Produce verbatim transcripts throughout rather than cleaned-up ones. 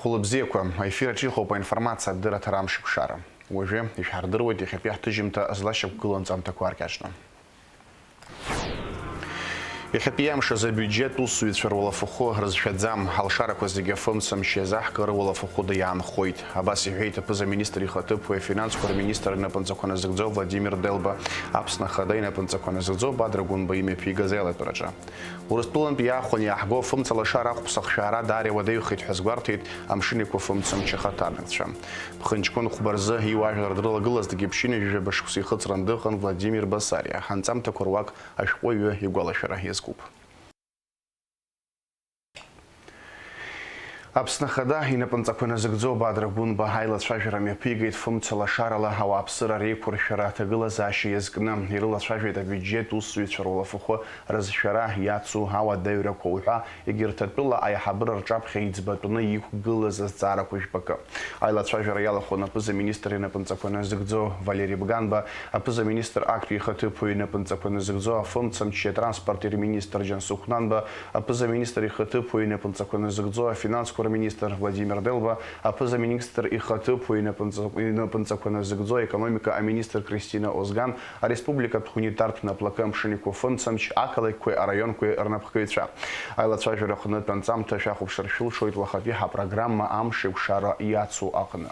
Хәылбзиақәа, аефир аҿы иҟоуп аинформациа адырраҭара амшеиқәшара. Уажәы ишәҳардыруеит иахьатәи ҳҭыжьымҭа злашьақәгылоу анҵамҭақәа ааркьаҿны. Иахьатәи амш азы абиуџьет усзуҩцәа руалафахәы рызшәаӡам, ҳалшарақәа зегьы афымцамч иазаҳкыр руалафахәы даиаанхоит. Абас иҳәеит аԥыза-министр ихаҭыԥуаҩ афинансқәа рминистр инапынҵақәа назыгӡо Владимир Делба, Аԥсны Ахада инапынҵақәа назыгӡо Бадра Гәынба имҩаԥигаз аилатәараҿы. Урыстәылантәи иаахәаны иааҳго афымца лашара ахәԥса ахшәаара даара иуадаҩхеит ҳәа азгәарҭеит Амшын Еиқәа афымцамч ахаҭарнакцәа. Ԥхынҷкәын хәба рзы иуаажәлар дрылагылазҭгьы ԥшьынҩажәижәаба шықәса ихыҵран дыҟан Владимир Басариа, анҵамҭақәа руак ашәҟәыҩҩы игәалашәара иазкуп. Аԥсны Ахада инапынҵақәа назыгӡо Бадра Гәынба аилацәажәара мҩаԥигеит фымца лашарала ауааԥсыра реиқәыршәара аҭагылазаашьа иазкны, ирылацәажәеит абиуџьет усзуҩцәа руалафахәы рызшәара иацу ауадаҩрақәа уҳәа, егьырҭ атәыла аиҳабыра рҿаԥхьа иӡбатәны иқәгылаз азҵаарақәа жәпакы. Аилацәажәара иалахәын аԥыза-министр инапынҵақәа назыгӡо Валери Бганба, аԥыза-министр актәи ихаҭыԥуаҩ инапынҵақәа назыгӡо афымцамчи атранспорти рминистр Џьансыхә Нанба, аԥыза-министр ихаҭыԥуаҩ инапынҵақәа назыгӡо афинансқәа рминистр Владимир Делба, аԥыза-министр ихаҭыԥуаҩ инапынҵа-, инапынҵақәа назыгӡо аекономика аминистр Кристина Озган, ареспубликатә ҳунитартә наплакы Амшын Еиқәа афымцамч, ақалақьқәеи араионқәеи рнапхгаҩцәа. Аилацәажәара аҟнытә анҵамҭа шәахәаԥшыр шәылшоит лахатәи ҳапрограмма Амшеиқәшара иацу аҟны.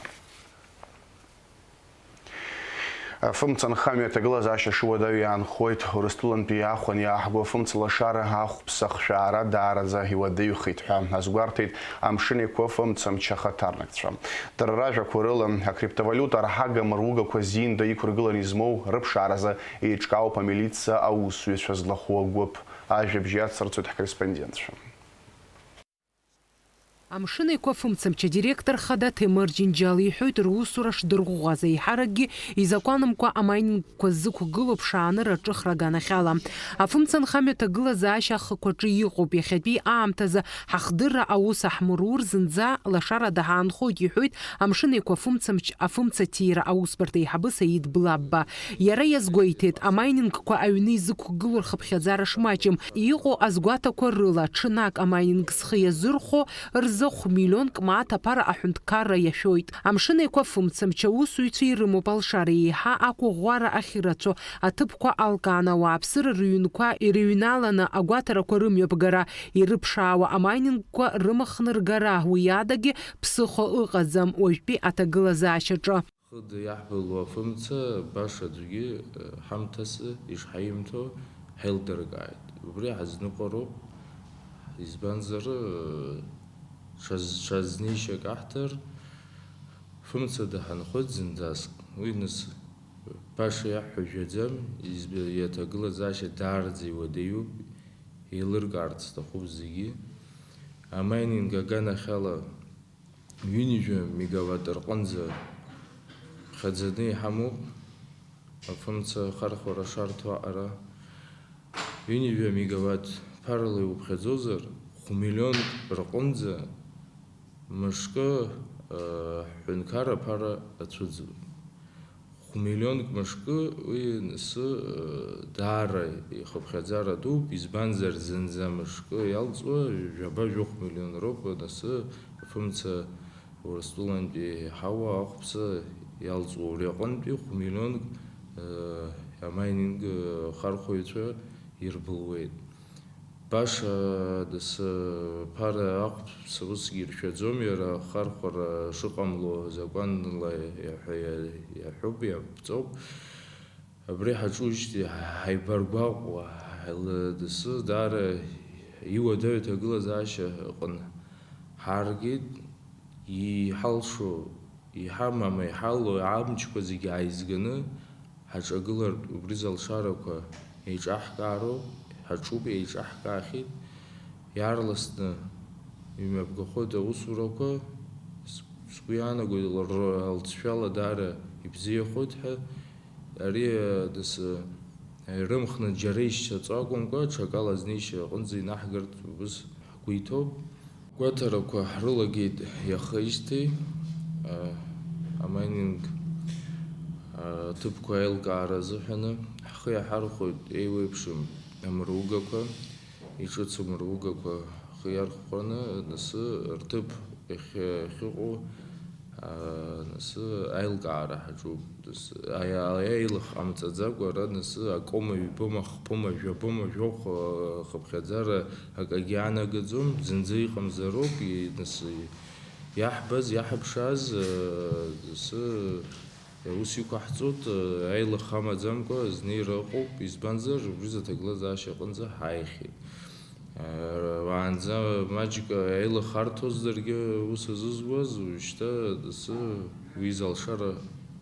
Афымца нхамҩа аҭагылазаашьа шуадаҩу иаанхоит. Урыстәылантәи иаахәаны иааҳго афымца лашара ахәԥса ахшәаара даараӡа иуадаҩхеит ҳәа азгәарҭеит Амшын Еиқәа афымцамч ахаҭарнакцәа. Дара ражәақәа рыла, акриптовалиута арҳага мыругақәа зинда иқәыргыланы измоу рыԥшааразы еиҿкаауп амилициа аусзуҩцәа злахәу агәыԥ. Ажәабжь иацырҵоит ҳкорреспондентцәа. Амшын Еиқәа афымцамч адиректор хада Ҭемыр Џьынџьал иҳәоит, русура шдырӷәӷәаз еиҳаракгьы изакәанымкәа амаинингқәа ззықәгылоу ԥшааныр аҿыхра аганахьала. Афымца нхамҩа аҭагылазаашьа ахықәаҿы иҟоуп, иахьатәи аамҭазы ҳахдырра аус аҳмырур зынӡа лашарада ҳаанхоит, иҳәоит Амшын Еиқәа афымцамч афымца ҭира аусбарҭа аиҳабы Саид Блабба. Иара иазгәеиҭеит, амаинингқәа аҩны изықәгылоу рхыԥхьаӡара шмаҷым. Иҟоу азгәаҭақәа рыла, ҽнак амаининг зхы иазырхәо рзы хә-миллионк мааҭ аԥара аҳәынҭқарра иашәоит. Амшын Еиқәа афымцамч аусзуҩцәа ирымоуп алшара еиҳа ақәыӷәӷәара ахьырацәоу, аҭыԥқәа алкааны, ауааԥсыра рыҩнқәа ирыҩналаны агәаҭарақәа рымҩаԥгара, ирыԥшаауа амаинингқәа рымхны ргара, уи адагьы ԥсыхәа ыҟаӡам уажәтәи аҭагылазаашьаҿы. Хыда иаҳбылуа афымца баша аӡәгьы, э, ҳамҭас ишҳаимҭо ҳаилдыркааит. Убри ҳазныҟәароуп, избанзар, э, ҽаз-, ҽазнеишьак аҳҭар, фымцада ҳанхоит зынӡаск. Уи нас баша иаҳҳәо жәаӡам, изб-, иаҭагылазаашьа даараӡа иуадаҩуп, еилыркаарц сҭахуп зегьы. Амайнинг аганахьала ҩынҩажәа мегаватт рҟынӡа ԥхьаӡаны иҳамоуп афымца ахархәара шарҭо аҟара. Ҩынҩажәа мегаватт ԥарала иуԥхьаӡозар, хә-миллионк рҟынӡа мышкы, э, ҳҳәынҭқарра аԥара ацәыӡуеит. Хә-миллионк мышкы уи анысы, э, даара ихыԥхьаӡара дууп, избанзар, зынӡа мышкы иалҵуа жәаба-жәохә миллион роуп анысы афымца Урыстәылантәи ҳауа ахәԥса иалҵуа, убри аҟынтәи хә-миллионк, э, амайнинг, э, хархәаҩцәа ирбылуеит. Баша дасу ԥара ахәԥса усгьы иршәаӡом, иара ахархәара шыҟамло азакәанла иаҳәа-, иаҳәоуп, иаԥҵоуп. Абри ҳаҿужьҭеи ҳаибаргәаҟуа, ҳаила-, дасу даара иуадаҩу аҭагылазаашьа аҟны ҳааргеит, иҳалшо, иҳамам, иҳалоу амчқәа зегьы ааизганы, ҳаҿагылартә убри залшарақәа еиҿаҳкаароуп, ҳаҿуп, еиҿаҳкаахьеит. Иаарласны имҩаԥгахоит аусурақәа. С-, сгәы иаанагоит, лр-, лҵшәала даара ибзиахоит ҳәа. Ари, э, дас, э, ирымхны џьара ишьцаҵо акәымкәа, ҽакала азнеишьа аҟынӡа инаҳгартә убыс ҳгәы иҭоуп. Гәаҭарақәа ҳрылагеит иахеижьҭеи, а, амайнинг, а, ҭыԥқәа аилкаара азыҳәаны. Ҳхы иаҳархәоит еиуеиԥшым амругақәа, иҿыцу амругақәа ҳхы иархәаны, дасу рҭыԥ Иахьа-, иахьыҟоу, аа, нас аилкаара ҳаҿуп. Нас аи-, аи-, аилых ҟамҵаӡакәа, ара нас акома, ҩбома, хԥома, жәабома, жәохә, аа, хыԥхьаӡара акагьы анагаӡом, зынӡа иҟамзароуп, и-, нас иаҳбаз, иаҳԥшааз, аа, нас, Ус иқәаҳҵоит, аилых амаӡамкәа азнеира ыҟоуп, избанзар, убри зыҭагылазаашьа аҟынӡа ҳааихьеит. Уаанӡа маҷк аилых арҭозаргьы ус азызуаз, уажәшьҭа асы уи изы алшара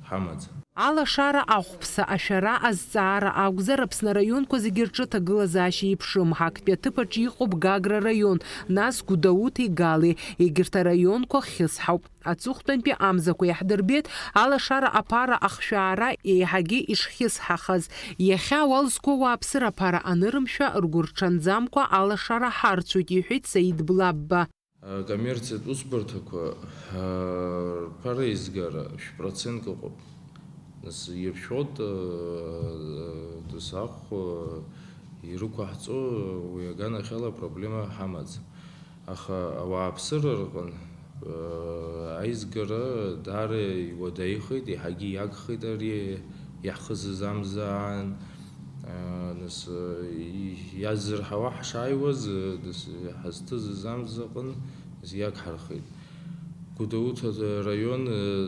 ҳамаӡам. Алашара, ахәԥса, ашәара, азҵаара акәзар, Аԥсны араионқәа зегьы рҿы ҭагылазаашьа еиԥшым. Ҳактәи аҭыԥ аҿы иҟоуп Гагра араион, нас Гәдоуҭеи Гали, егьырҭ араионқәа хьысҳауп. Аҵыхәтәантәи амзақәа иаҳдырбеит алашара аԥара ахшәаара еиҳагьы ишхьысҳахаз. Иахьа ауал зқәу ауааԥсыра аԥара анырымшәа, ргәы рҽанӡамкәа алашара ҳарцәоит, иҳәеит Саид Блабба. Акоммерциатә усбарҭақәа, аа, рԥара еизгара шә-процентк ыҟоуп. Нас иршәоит, аа, нас ахә, аа, ирықәаҳҵо, уи аганахьала апроблема ҳамаӡам. Аха ауааԥсыра рҟын, аа, аизгара даара иуадаҩхеит, еиҳагьы иагхеит ари иаҳхызыз амза аан. Аа, нас, и-, иазырҳауа ҳшааиуаз, нас, ҳазҭызыз амза аҟын, нас, иагҳархеит. Гәдоуҭа раион,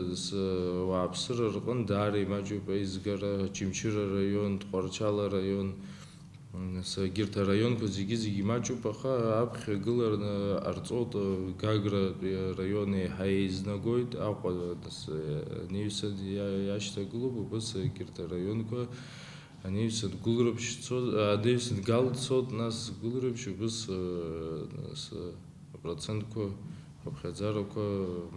нас, ауааԥсыра рҟын даара имаҷуп аизгара, Очамчыра раион, Тҟәарчал араион. Нас егьырҭ араионқәа зегьы-зегьы имаҷуп, аха аԥхьа гылараны ҟарҵоит, Гагратәи араион еиҳа еизнагоит, Аҟәа, нас, анаҩсан иа-, иашьҭагылоуп, убыс егьырҭ араионқәа анаҩсан Гәылрыԥшь цо-, анаҩсан Гал цоит, нас Гәылрыԥшь, убыс, нас, Апроцентқәа, аԥхьаӡарақәа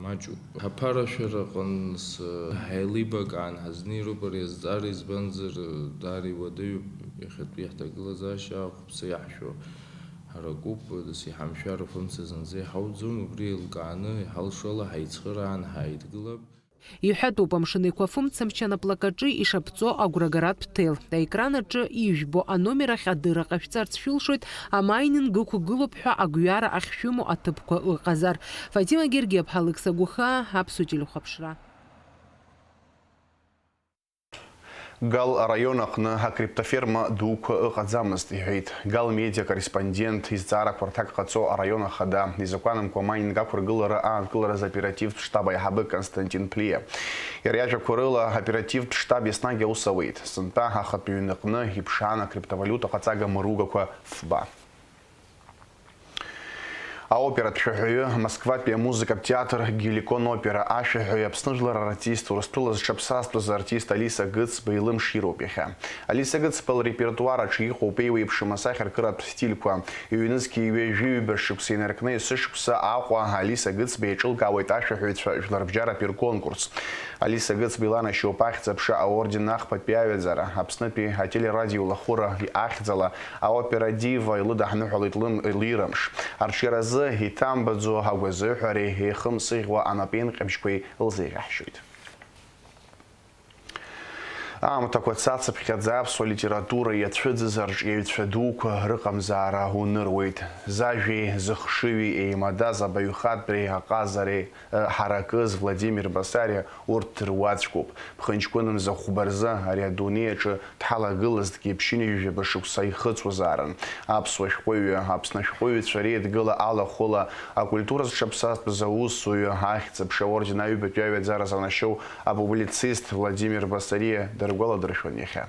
маҷуп. Ҳаԥарашәара аҟынӡа ҳаилибакаан ҳазнеироуп ари азҵаара, избанзар, даара иуадаҩуп иахьатәи ҳҭагылазаашьа ахәԥса иаҳшәо. Ҳаракуп, нас иҳамшәар афымца зынӡа иҳауӡом, убри еилкааны, иҳалшо ала ҳаицхыраан ҳааидгылап. Иҳәатәуп, Амшын Еиқәа афымцамч анаплакаҿы ишаԥҵо агәрагаратә ҭел. Аекран аҿы ижәбо аномер ахь адырра ҟашәҵарц шәылшоит, амайнинг ықәгылоуп ҳәа агәҩара ахьшәымоу аҭыԥқәа ыҟазар. Фатима Гергиаԥҳа, Алықьса Гәыхаа, Аԥсуа телехәаԥшра. Гал араион аҟны акриптоферма дуқәа ыҟаӡамызт, иҳәеит Гал медиа акорреспондент, изҵаарақәа рҭак ҟаҵо араион ахада, изакәанымкәа майнинг ақәыргылара аанкылараз оперативтә штаб аиҳабы Константин Плиа. Иара иажәақәа рыла, оперативтә штаб еснагь аус ауеит. Сынтәа ахатә ҩнаҟны иԥшаан акриптовалиута ҟаҵага мыругақәа фба. Аоператә шәаҳәаҩы, Москватәи амузыкатә театр Геликон опера ашәаҳәаҩы, Аԥсны жәлар артист, Урыстәыла зҽаԥсазтәыз артист Алиса Гыцба илымшироуп иахьа. Алиса Гыцба лрепертуар аҿы иҟоуп еиуеиԥшым асахьаркыратә стильқәа. Ҩнызқьи ҩажәи ҩба шықәса инаркны есышықәса Аҟәа Алиса Гыцба еиҿылкаауеит ашәаҳәаҩцәа жәларбжьаратәи рконкурс. Алиса Гыцба иланашьоуп Ахьӡ-аԥша аорден ахԥатәи аҩаӡара, Аԥснытәи ателерадиолахәыра ахьӡала аопера дива илыдаҳныҳәалеит лым-, лирамш. Арҿиаразы иҭамбаӡо агәазыҳәареи еихымсыӷьуа анапеинҟьабжьқәеи лзеиӷьаҳшьоит. Аамҭақәа цацыԥхьаӡа аԥсуа литература иацәыӡыз арҿиаҩцәа дуқәа рыҟамзаара уныруеит. Зажәеи зыхшыҩи еимадаз абаҩхатәреи аҟазареи ҳаракыз Владимир Басариа урҭ дыруаӡәкуп. Ԥхынҷкәынымза хәба рзы ари адунеи аҿы дҳалагылазҭгьы ԥшьынҩажәаба шықәса ихыҵуазаарын. Аԥсуа шәҟәыҩҩы, Аԥсны ашәҟәыҩҩцәа реидгыла алахәыла, акультура зҽаԥсазтәыз аусзуҩы, Ахьӡ-аԥша аорден аҩбатәи аҩаӡара занашьоу апублицист Владимир Басариа даргәаладыршәон иахьа.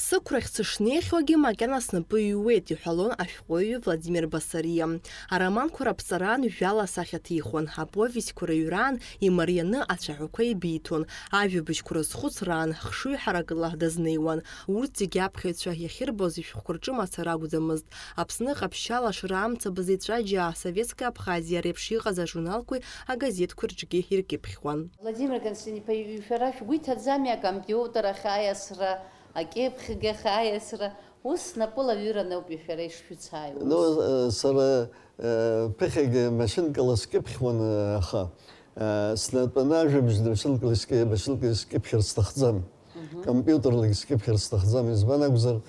Сықәрахь сышнеихьоугьы макьана снапы иҩуеит, иҳәалон ашәҟәыҩҩы Владимир Басариа. Ароманқәа раԥҵараан жәала асахьа ҭихуан, аповестьқәа рыҩраан имарианы ацәаҳәақәа еибиҭон, ажәабжьқәа рызхәыцраан хшыҩ ҳаракыла дазнеиуан. Урҭ зегьы аԥхьаҩцәа иахьырбоз ишәҟәқәа рҿы мацара акәӡамызт. Аԥсны ҟаԥшьшьала ашара амцабз еҵәаџьаа Советская Абхазиа реиԥш иҟаз ажурналқәеи агазеҭқәеи рҿгьы иркьыԥхьуан. Владимир Константин-иԥа, шәара шәгәы иҭаӡами акомпиутер ахь аиасра, акьыԥхьгьы ахь аиасра? Ус снапы лаҩыраны ауп шәара ишшәыцааиуаз. Ну, э, сара, э, ԥыхьагьы машьынкала скьыԥхьуан, э, аха, э, снатәаны ажәабжь машьынкала искьы-, машьынкала скьыԥхьыр сҭахӡам. Мгм. Компьутерлагьы скьыԥхьыр сҭахӡам. Избан акәзар,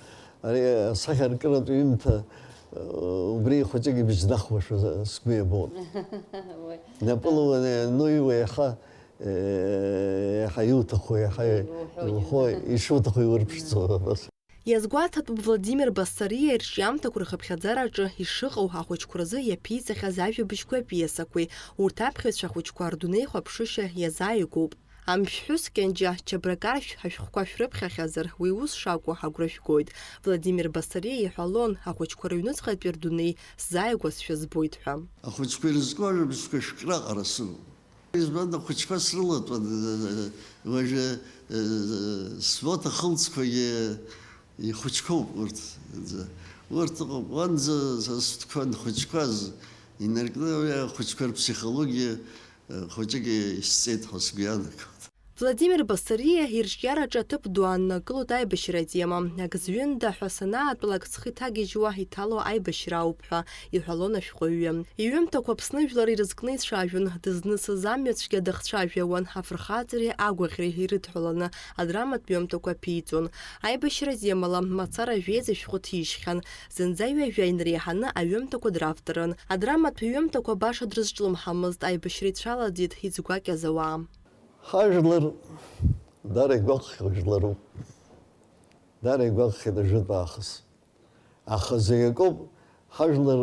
ари асахьаркыратә ҩымҭа Убри хәыҷык ибжьнахуашәа сгәы иабон. Уи. Напылауан иануиуа иаха, э, иаха иуҭаху, иаха Иуҳәо, иухо, ишуҭаху иурԥшӡо, абас. Иазгәаҭатәуп Владимир Басариа ирҿиамҭақәа рхыԥхьаӡараҿы ишыҟоу ахәыҷқәа рзы иаԥиҵахьаз ажәабжьқәеи апиесақәеи, урҭ аԥхьаҩцәа ахәыҷқәа рдунеихәаԥшышьа иазааигәоуп. Амшәҳәыс кьанџьа Чабракаршә ашәҟәқәа шәрыԥхьахьазар, уи ус шакәу агәра жәгоит. Владимир Басариа иҳәалон, ахәыҷқәа рыҩныҵҟатәи рдунеи сзааигәазшәа збоит ҳәа. Ахәыҷқәа ирызку ажәабжьқәа шәкра аҟара сымоуп. Избан ахәыҷқәа срылатәан, уажәы, э, свод ахылҵқәагьы ихәыҷқәоуп урҭ. Урҭ ыҟоуп, уанӡа са стәқәа анхәыҷқәаз инаркны уи ахәыҷқәа рԥсихологиа, э, хәыҷык исҵеит ҳәа сгәы иаанагоит. Владимир Басариа ирҿиараҿы аҭыԥ ду ааннакылоит аибашьра атема. Ак зҩында ҳәа санаатәалак, схы иҭагьежьуа иҭало аибашьра ауп ҳәа иҳәалон ашәҟәыҩҩы. Иҩымҭақәа Аԥсны жәлар ирызкны ицәажәон, дызнысыз амҩацәгьа дахцәажәауан, афырхаҵареи агәаӷьреи ирыдҳәаланы адраматә ҩымҭақәа ԥиҵон. Аибашьра темала мацара жәеиза шәҟәы ҭижьхьан, зынӡа ҩажәа инареиҳаны аҩымҭақәа дравторын. Адраматә ҩымҭақәа баша дрызҿлымҳамызт, аибашьра ицәалаӡит изгәакьаз ауаа. Ҳажәлар дара игәаҟхьоу жәларуп. Дара игәаҟхьеит ажәытә аахыс. Аха зегь акоуп, ҳажәлар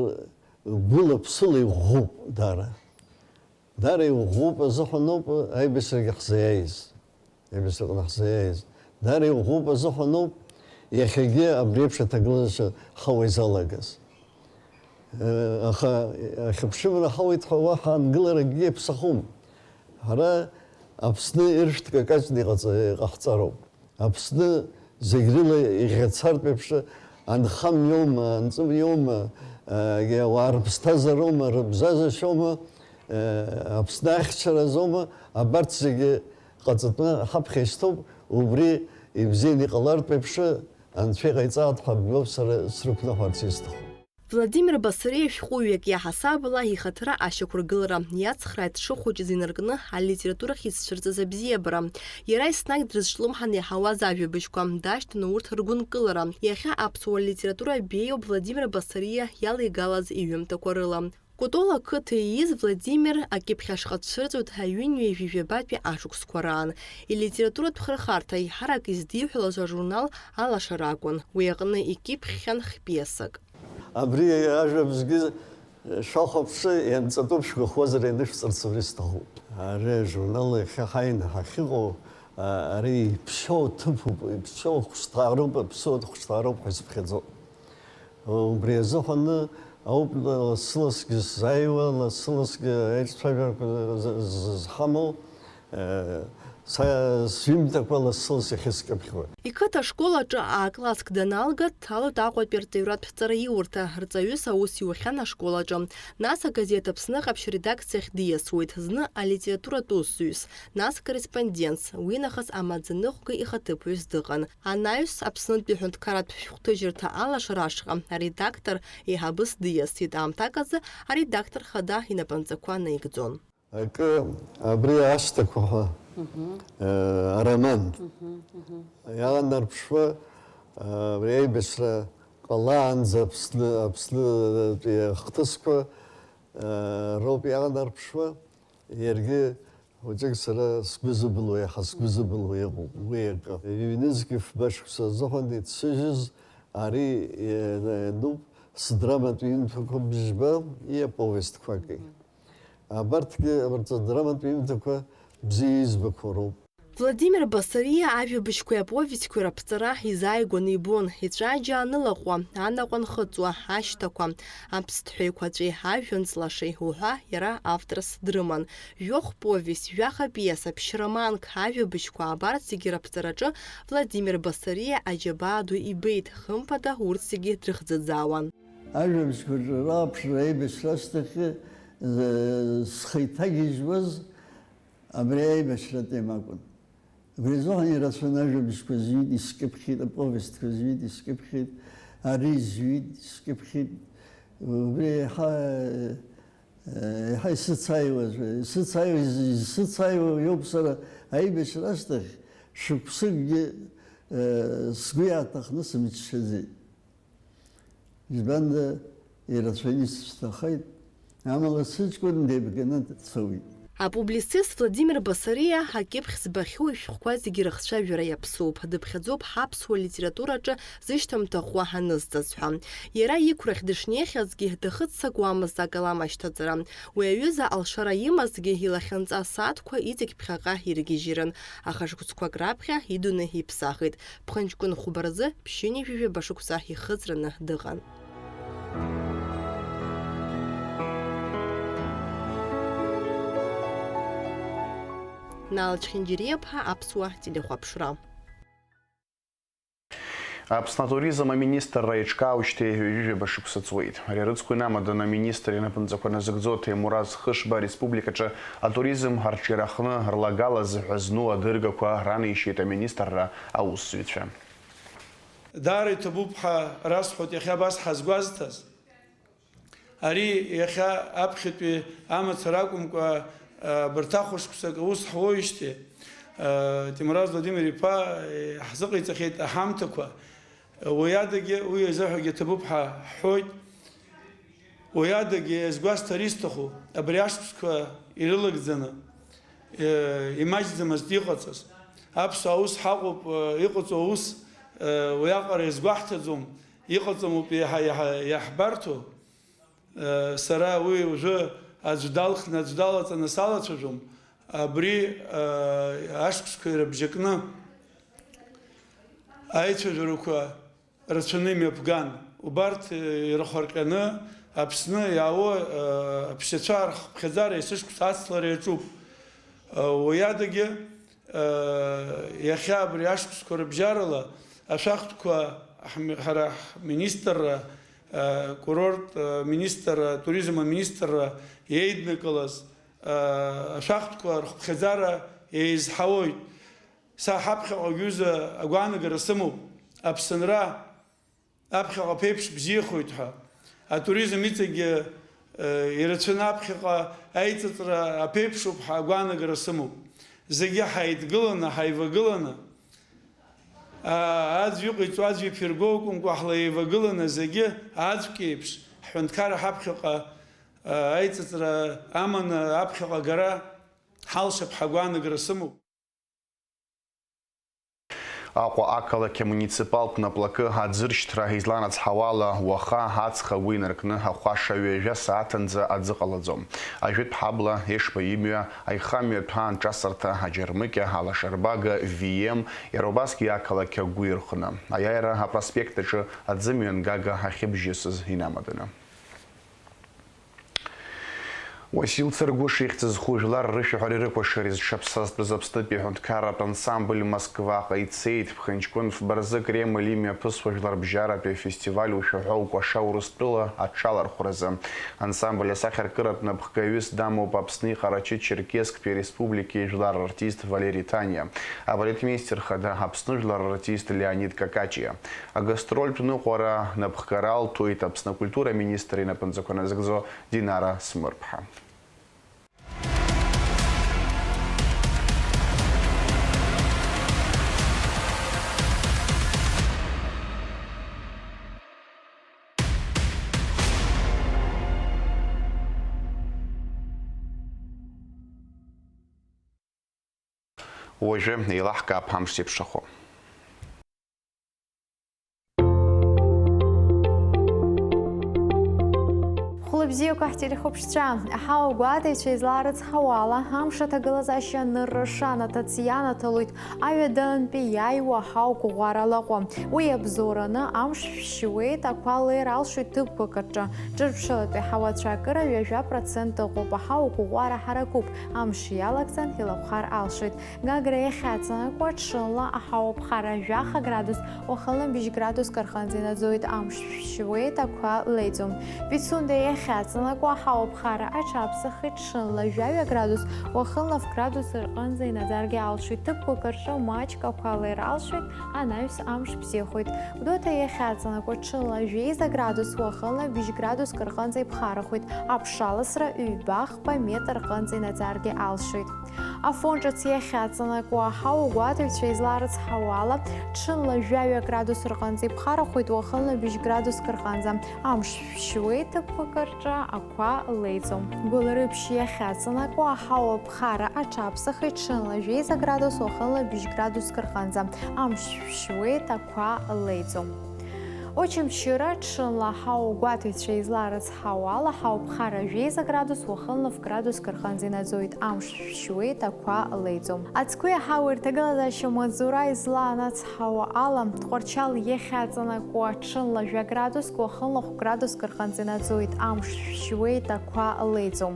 гәыла-ԥсыла иӷәӷәоуп дара. Дара иӷәӷәоуп азыҳәаноуп аибашьрагьы ҳзаиааиз. Аибашьраҟны ҳзаиааиз. Дара иӷәӷәоуп азыҳәаноуп иахьагьы абри еиԥш аҭагылазаашьа ҳауа изалагаз. Э, аха ахьыԥшымра ҳауеит ҳәа уаҳа ангыларакгьы иаԥсахом. Ҳара Аԥсны иршәҭ какаҷны иҟаҵа-, иҟаҳҵароуп. Аԥсны зегь рыла иӷьацартә еиԥш, анхамҩоума, анҵымҩоума, э, ауаа рыԥсҭазаароума, рыбзазашьоума, э, Аԥсны ахьчаразоума, абарҭ зегьы ҟаҵатәны ҳаԥхьа ишьҭоуп, убри ибзианы иҟалартә еиԥш, Анцәа иҟаиҵааит ҳәа бгоуп сара срықәныҳәарц исҭаху. Владимир Басариа шәҟәыҩҩык иаҳасабала ихаҭара ашьақәыргылара иацхрааит дшыхәыҷыз инаркны алитературахь изцәырҵыз абзиабара. Иара еснагь дрызҿлымҳан иаҳауаз ажәабжьқәа, дашьҭан урҭ ргәынкылара. Иахьа аԥсуа литература беиоуп Владимир Басариа иалеигалаз иҩымҭақәа рыла. Кәтол ақыҭа ииз Владимир акьыԥхь ашҟа дцәырҵуеит аҩынҩажәи жәабатәи ашықәсқәа раан. Илитературатә хырхарҭа еиҳарак издиҳәалаз ажурнал Алашара акәын. Уи аҟны икьыԥхьхьан хпиесак. Абри ажәабжьгьы шәахәаԥшы, ианҵатәуп шәгәахәуазар ианышәҵарц абри сҭахуп. Ари ажурнал иахьа ҳаины ҳахьыҟоу, а, ари иԥшьоу ҭыԥуп, иԥшьоу хәышҭаароуп, аԥсуа хәышҭаароуп ҳәа исыԥхьаӡо. Убри азыҳәаны ауп лассы-лассгьы сзааиуа, лассы-лассгьы аиҿцәажәарақәа з-, з-, зҳамоу, э, са сҩымҭақәа лассы-ласс иахьыскьыԥхьуа. Иқыҭа ашкол аҿы А-класск даналга, дҭалоит Аҟәатәи арҵаҩратә ҵараиурҭа, рҵаҩыс аус иухьан ашкол аҿы. Нас агазеҭ Аԥсны ҟаԥшь аредакциахь диасуеит, зны алитературатә усзуҩс, нас корреспондентс, уинахыс амаӡаныҟәгаҩ ихаҭыԥуаҩс дыҟан. Анаҩс Аԥснытәи аҳәынҭқарратә шәҟәҭыжьырҭа Алашара ашҟа аредактор еиҳабыс диасит, аамҭак азы аредактор хада инапынҵақәа наигӡон. Акы, абри ашҭақәа ҳәа, э, ароман иаанарԥшуа, э, абри аибашьра ҟалаанӡа Аԥсны, Аԥснытәи ахҭысқәа, э, роуп иаанарԥшуа, иаргьы Хәыҷык сара сгәы зыбылуа, иаҳа сгәы зыбылуа иҟоуп уи акы. Ҩнызқь фба шықәса азыҳәан иццыжьыз ари, е, иануп сдраматә ҩымҭақәа бжьба, иаповестқәаки. Абарҭгьы, абарҭ адраматә ҩымҭақәа бзиа избақәоу роуп. Владимир Басариа ажәабжьқәеи аповестқәеи раԥҵара изааигәаны ибон, иҵәаџьаа анылаҟәуа, анаҟә анхыҵуа, ашьҭақәа, аԥсҭҳәа еиқәаҵәеи ажәҩан ҵлашеи уҳәа иара авторс дрыман. Жәохә повест, жәаха пиеса, ԥшь-романк, ажәабжьқәа абарҭ зегьы раԥҵараҿы Владимир Басариа аџьабаа ду ибеит, хымԥада урҭ зегьы дрыхӡыӡаауан. Ажәабжьқәа рҿы рааԥшра аибашьра ашьҭахьы, э, схы иҭагьежьуаз абри аибашьра атема акәын. Убри азыҳәан ирацәан ажәабжьқәа зҩит, искьыԥхьит, аповестқәа зҩит, искьыԥхьит, ари зҩит, искьыԥхьит. Убри еиҳа, еиҳа исыцааиуаз, исыцааиуаз, исыцааиуа иоуп сара аибашьра ашьҭахь шықәсыкгьы, э, сгәы иааҭахны сымччаӡеит. Избанда, Ирацәаны исышьҭахеит, амала сыҷкәын деибганы дцоит. Апублицист Владимир Басариа акьыԥхь збахьоу ишәҟәқәа зегьы рыхцәажәара иаԥсоуп, дыԥхьаӡоуп ҳаԥсуа литератураҿы зышьҭамҭа ӷәӷәа анызҵаз ҳәа. Иара иқәрахь дышнеихьазгьы дахыццакуамызт акалам ашьҭаҵара. Уи аҩыза алшара имазҭгьы илахьынҵа асааҭқәа иҵегь ԥхьаҟа иргьежьрын, аха шықәсқәак раԥхьа идунеи иԥсахит. Ԥхынҷкәын хәба рзы ԥшьынҩажәи жәаба шықәса ихыҵраны дыҟан. Наала Чхинџьириаԥҳа, Аԥсуа телехәаԥшра. Аԥсны атуризм аминистрра еиҿкаауеижьҭеи ҩажәижәаба шықәса ҵуеит. Ари арыцхә инамаданы аминистр инапынҵақәа назыгӡо Ҭемураз Хышба ареспубликаҿы атуризм арҿиарахны рлагала зыҳәа зну адыргақәа ранеишьеит аминистрра аусзуҩцәа. Даара иҭабуп ҳәа расҳәоит иахьа абас ҳазгәазҭаз. Ари иахьа аԥхьатәи амацара акәымкәа, а, абарҭ ахәышықәсак аус ҳуоижьҭеи, а, Ҭемураз Владимир-иԥа, е, ҳзыҟаиҵахьеит аҳамҭақәа. Уи адагьы, уи азыҳәагьы ҭабуп ҳәа ҳҳәоит. Уи адагьы иазгәасҭар исҭаху, абри ашықәсқәа ирылагӡаны, е, имаҷӡамызт иҟаҵаз. Аԥсуаа ус ҳаҟоуп, е, иҟаҵоу аус, е, уиаҟара иазгәаҳҭаӡом, иҟаҵамоуп иаҳа, иаҳа иаҳбарҭоу. Сара уи уажәы аӡә далхны, аӡә далаҵаны салацәажәом. Абри, ашықәсқәа ирыбжьакны аицәажәарақәа рацәаны имҩаԥган. Убарҭ ирхәарҟьаны Аԥсны иаауа аԥсшьацәа рхыԥхьаӡара есышықәса ацлара иаҿуп. Уи адагьы, Иахьа абри ашықәсқәа рыбжьарала ашәахтәқәа ҳм-, ҳара ҳминистрра, акурорт министрра, атуризм аминистрра иеиднакылаз ашәахтәқәа рхыԥхьаӡара еизҳауоит. Са ҳаԥхьаҟа уҩыза агәаанагара сымоуп, Аԥсынра аԥхьаҟа аԥеиԥш бзиахоит ҳәа, атуризм иҵегьы, э, ирацәаны аԥхьаҟа аиҵыҵра аԥеиԥшуп ҳәа агәаанагара сымоуп. Зегьы ҳаидгыланы, ҳаивагыланы, а, аӡә иҟаиҵо аӡә иԥирго акәымкәа, ҳлаивагыланы зегьы аӡәк еиԥш ҳҳәынҭқарра ҳаԥхьаҟа, а, аиҵыҵра аманы аԥхьаҟа агара ҳалшап ҳәа агәаанагара сымоуп. Аҟәа ақалақь амуниципалтә наплакы аӡыршьҭра изланацҳауала, уаха аҵх агәы инаркны ахәаша ҩажәа сааҭынӡа аӡы ҟалаӡом. Ажәытә ҳабла, Ешба имҩа, аихамҩатә аанҿасырҭа, аџьармыкьа, алашарбага, В М, иара убасгьы ақалақь агәы ирхны, аиааира апроспект аҿы аӡымҩангага ахьыбжьысыз инамаданы. Уасил Царгәыш ихьӡ зху жәлар рышәаҳәареи рыкәашареи зҽаԥсазтәыз Аԥснытәи аҳәынҭқарратә ансамбль Москваҟа ицеит. Ԥхынҷкәын фба рзы Кремль имҩаԥысуа жәларбжьаратәи афестиваль ушәаҳәа укәаша Урыстәыла аҽалархәразы. Ансамбль асахьаркыратә напхгаҩыс дамоуп Аԥсни Ҟарачы-Черкессктәи Ареспубликеи жәлар рартист Валери Ҭаниа, абалетмеистер хада Аԥсны жәлар рартист Леонид Какачиа. Агастрольтә ныҟәара напхгара алҭоит Аԥсны акультура аминистр инапынҵақәа назыгӡо Динара Смырԥҳа. Уажәы еилаҳкаап амш зеиԥшрахо. Хәылбзиақәа ҳтелехәаԥшцәа, аҳауа гәаҭаҩцәа излаарыцҳауа ала, амш аҭагылазаашьа анырра шанаҭац ианаҭалоит аҩадантәи иааиуа аҳауа гәыӷәӷәара алаҟәы. Уи иабзоураны амш шәшьуеит, ақәа леир алшоит ҭыԥқәак рҿы. Ҿырԥшылатәи ҳауацәа акыра ҩажәа процент ыҟоуп, аҳауа гәыӷәӷәара ҳаракуп. Амш иалагӡан илахәхар алшоит. Гагра иахьаҵанакуа ҽынла аҳауа ԥхара жәаха градус, уахынла быжь градуск рҟынӡа инаӡоит, амш шәшьуеит, ақәа леиӡом. Пицунда иахьаҵанакуа аҳауа ԥхара аҽаԥсахит, ҽынла жәаҩа градус, уахынла ф градус рҟынӡа инаӡаргьы алшоит, ҭыԥқәак рҿы маҷк ақәа леир алшоит, анаҩс амш бзиахоит. Гәдоуҭа иахьаҵанакуа ҽынла жәеиза градус, уахынла быжь градуск рҟынӡа иԥхарахоит, аԥшаласра ҩба-хԥа метр рҟынӡа инаӡаргьы алшоит. Афон ҿыц иахьаҵанакуа аҳауа агәаҭаҩцәа изларыцҳауа ала, ҽынла жәаҩа градус рҟынӡа иԥхарахоит, уахынла быжь градуск рҟынӡа. Амш шәшьуеит ҭыԥқәак рҿы, ақәа леиӡом. Гәылрыԥшь иахьаҵанакуа аҳауа аԥхара аҽаԥсахит, ҽынла жәеиза градус, уахынла быжь градуск рҟынӡа. Амш шәшьуеит, ақәа леиӡом. Очамчыра ҽынла аҳауа агәаҭаҩцәа изларыцҳауа ала, аҳауа ԥхара жәеиза градус, уахынла ф градуск рҟынӡа инаӡоит, амш шәшьуеит, ақәа леиӡом. Ацгәи аҳауеи рҭагылазаашьа маҵзура изланацҳауа ала, Тҟәарчал иахьаҵанакуа ҽынла жәа градуск, уахынла хә градуск рҟынӡа инаӡоит, амш шәшьуеит, ақәа леиӡом.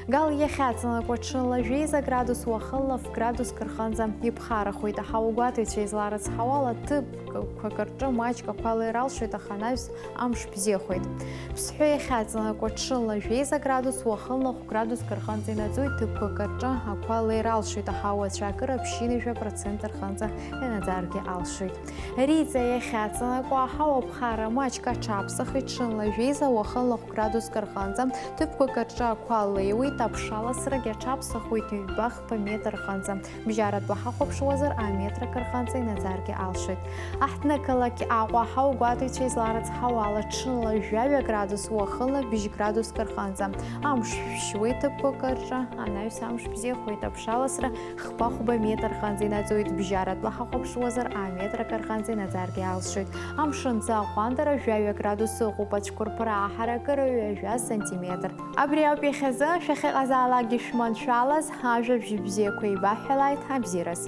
Гал иахьаҵанакуа ҽынла жәеиза градус, уахынла ф градуск рҟынӡа иԥхарахоит. Аҳауа агәаҭаҩцәа изларыцҳауа ала, ҭыԥқәак рҿы маҷк ақәа леира алшоит, аха анаҩс амш бзиахоит. Ԥсҳәы иахьаҵанакуа ҽынла жәеиза градус, уахынла хә градуск рҟынӡа инаӡоит, ҭыԥқәак рҿы ақәа леира алшоит, аха ауацәа акыр аԥшьынҩажәа процент рҟынӡа инаӡаргьы алшоит. Риҵа иахьаҵанакуа аҳауа ԥхара маҷк аҽаԥсахит, ҽынла жәеиза, уахынла хә градуск рҟынӡа, ҭыԥқәак рҿы ақәа леиуеит, аԥшаласрагьы аҽаԥсахуеит ҩба-хԥа метр рҟынӡа. Бжьаратәы ҳахәаԥшуазар, аметрак рҟынӡа инаӡаргьы алшоит. Аҳҭнықалақь Аҟәа аҳауа агәаҭаҩцәа изларыцҳауа ала, ҽынла жәаҩа градус, уахынла быжь градуск рҟынӡа. Амш шәшьуеит ҭыԥқәак рҿы, анаҩс амш бзиахоит, аԥшаласра хԥа-хәба метр рҟынӡа инаӡоит, бжьаратәы ҳахәаԥшуазар, аметрак рҟынӡа инаӡаргьы алшоит. Амшынӡы аҟәандара жәаҩа градус ыҟоуп, ацәқәырԥара аҳаракыра ҩажәа сантиметр. Абри ауп иахьазы, шәахьыҟазаалакгьы шәманшәалаз, ажәабжь бзиақәа еибаҳҳәалааит, абзиараз.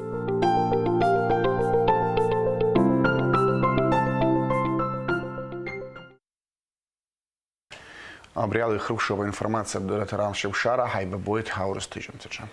Абри ала ихыркәшоуп аинформациатә дырраҭара Амшаԥшара, ҳаибабоит ҳаурыс ҭыжьымҭаҿы.